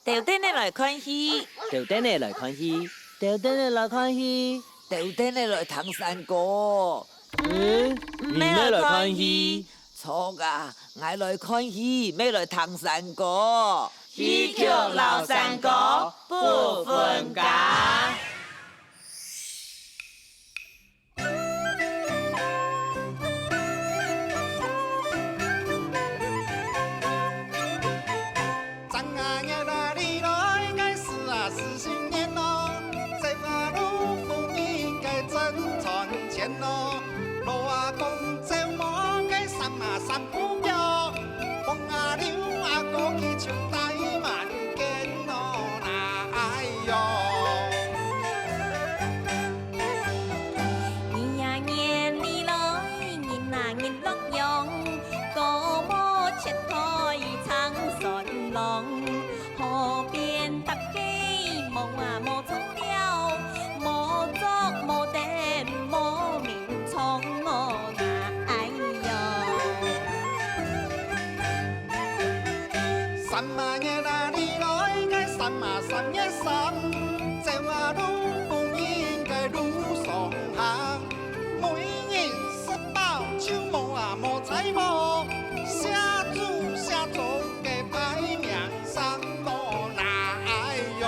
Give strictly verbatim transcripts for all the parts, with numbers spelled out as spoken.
兜等仔來看戲，兜等仔來看戲，兜等仔來看戲，兜等仔來聽山歌。嗯，你乜來看戲？著啊，𠊎來看戲，乜來聽山歌。戲曲摎山歌不分家。 正月啊，你來个時啊，是新年咯，走啊，老夫人个正賺錢咯，老阿公走無个衫啊，衫褲表，風啊，溜啊，過去就戴滿肩咯，那哎喲。 二啊年裡來，人啊人樂洋，哥無切菜撐船郎，河邊逐家無啊無材料，無桌無凳無眠床哦，那哎喲。 三啊月啊，你來个三啊三月三，走啊，老夫人个路上行，無人食飽就無啊無在無，寫紙寫作个排名上咯，那哎喲。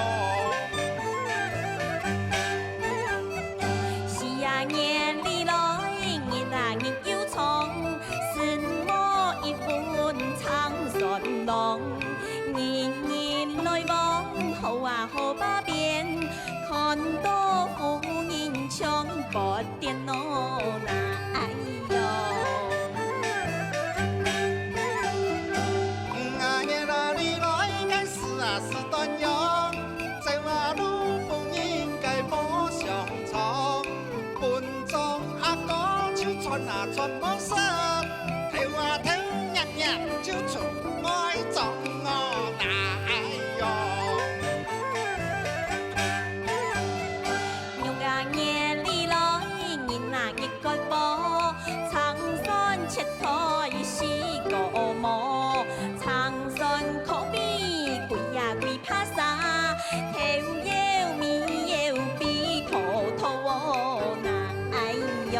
四啊月裡來，日啊日又長， 身無一文撐船郎，人人來往河啊河壩邊，看到婦人像發癲咯，那哎喲。五啊月啊，你來个時啊是端陽，走啊，老夫人个無上床，分 裝啊，哥就賺啊賺無食，頭啊頭，日日就出外莊哦，那哎喲。六啊月裡來，人啊日割禾，撐船切菜死哥無，撐船可比鬼啊鬼 怕啥？頭搖尾搖比兔兔哦，那哎喲。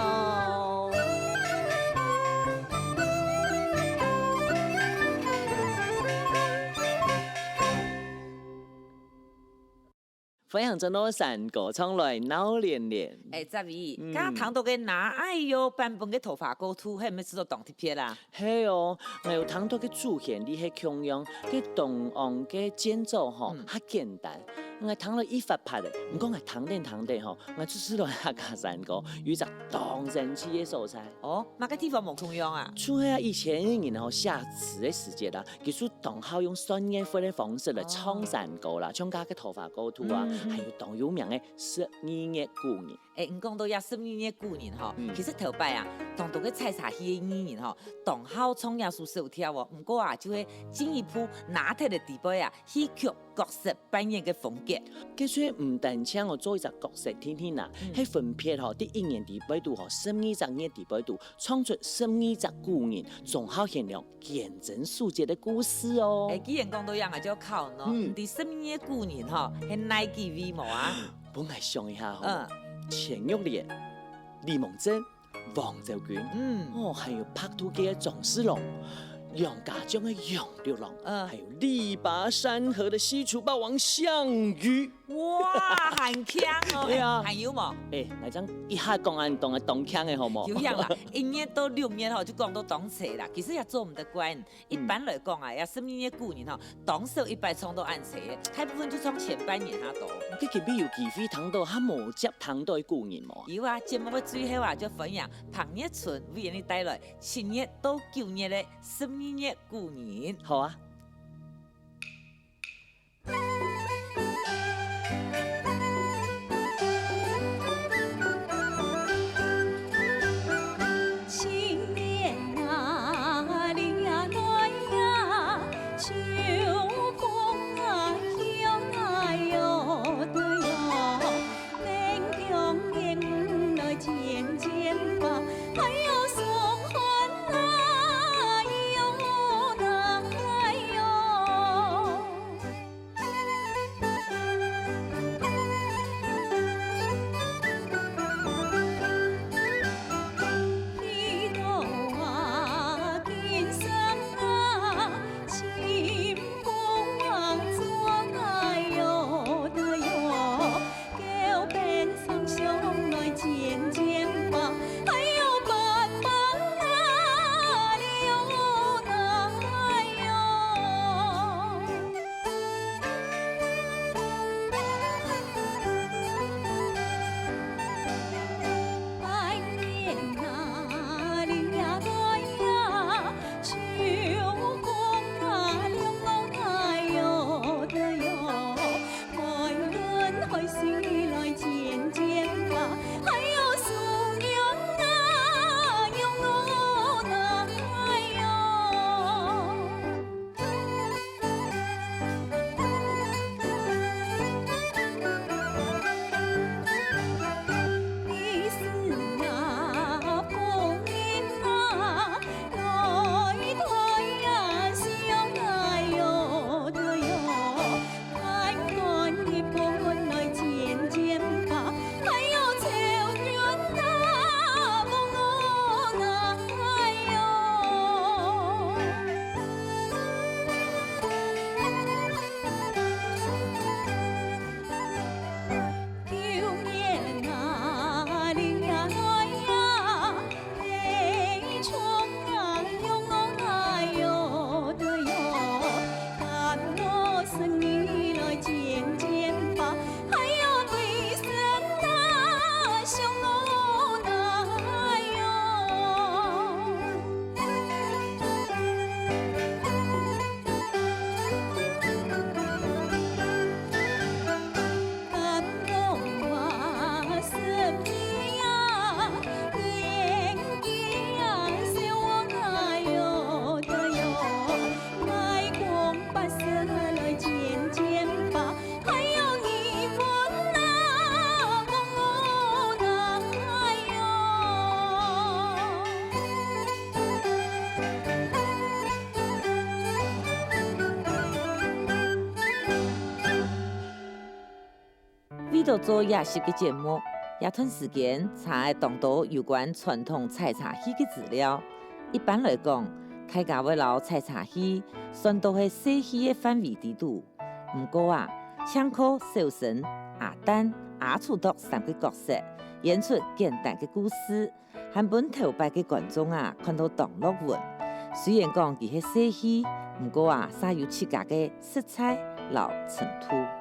歡迎轉到山歌唱來鬧連連。欸，哲偉，嗯。剛剛聽到个那哎喲版本个桃花過渡，係毋係試著當特別啊？係哦，𠊎有聽到个主旋律係共樣，該當紅个間奏吼，嗯。較簡單。𠊎聽了一發拍咧，毋過𠊎聽等聽等吼，𠊎就試著客家山歌有一隻當神奇个所在。哦，麼个地方無共樣啊？就係啊，以前个人吼寫詞个時節啊， 佢就當好用算月份个方式來唱山歌啦，哦。像該个桃花過渡啊，嗯，嗯。還有當有名个十二月故人。欸，你講到這十二月故人吼，嗯。其實頭擺啊，當多个採茶戲个藝人吼，當好唱這首小調哦。毋過啊，就係進一步拿忒个底背啊，戲曲角色扮演个風格。該所以毋單淨哦做一隻角色定定啊，嗯。係分別吼，第一年底背肚吼，十二隻月底背肚， 唱出十二隻故人，總好現量見證時節个故事哦。欸，既然講到這，𠊎就考你，嗯。你知十二月故人吼，係哪幾位無啊？分𠊎想一下吼。嗯。錢玉蓮、李蒙珍、王昭君，嗯。哦，還有白兔記个張四郎，楊家將个楊六郎，嗯。還有力拔山河个西楚霸王項羽。 哇，還慶哦！對啊。還有無？欸，𠊎正一下講恁多，當慶个好無？有影啦，一月到六月吼，就講到當齊啦。其實也做毋得怪，一般來講啊，這十二月故人吼，當少一擺唱到恁齊个，大部分就唱前半年較多。該今晡日有機會聽到較無捷聽到个故人無？有啊，節目个最後啊，就歡迎彭月春為你帶來七月到九月个十二月故人。好啊。做這集个節目，這段時間查了當多有關傳統採茶戲个資料。一般來講，大家會摎採茶戲算到係細戲个範圍底肚。毋過啊，淨靠小生、阿旦、阿楚䟓三個角色，演出簡單个故事， 還分頭擺个觀眾啊看到當樂文。雖然講佢係細戲，毋過啊，煞有自家个色彩摎深度。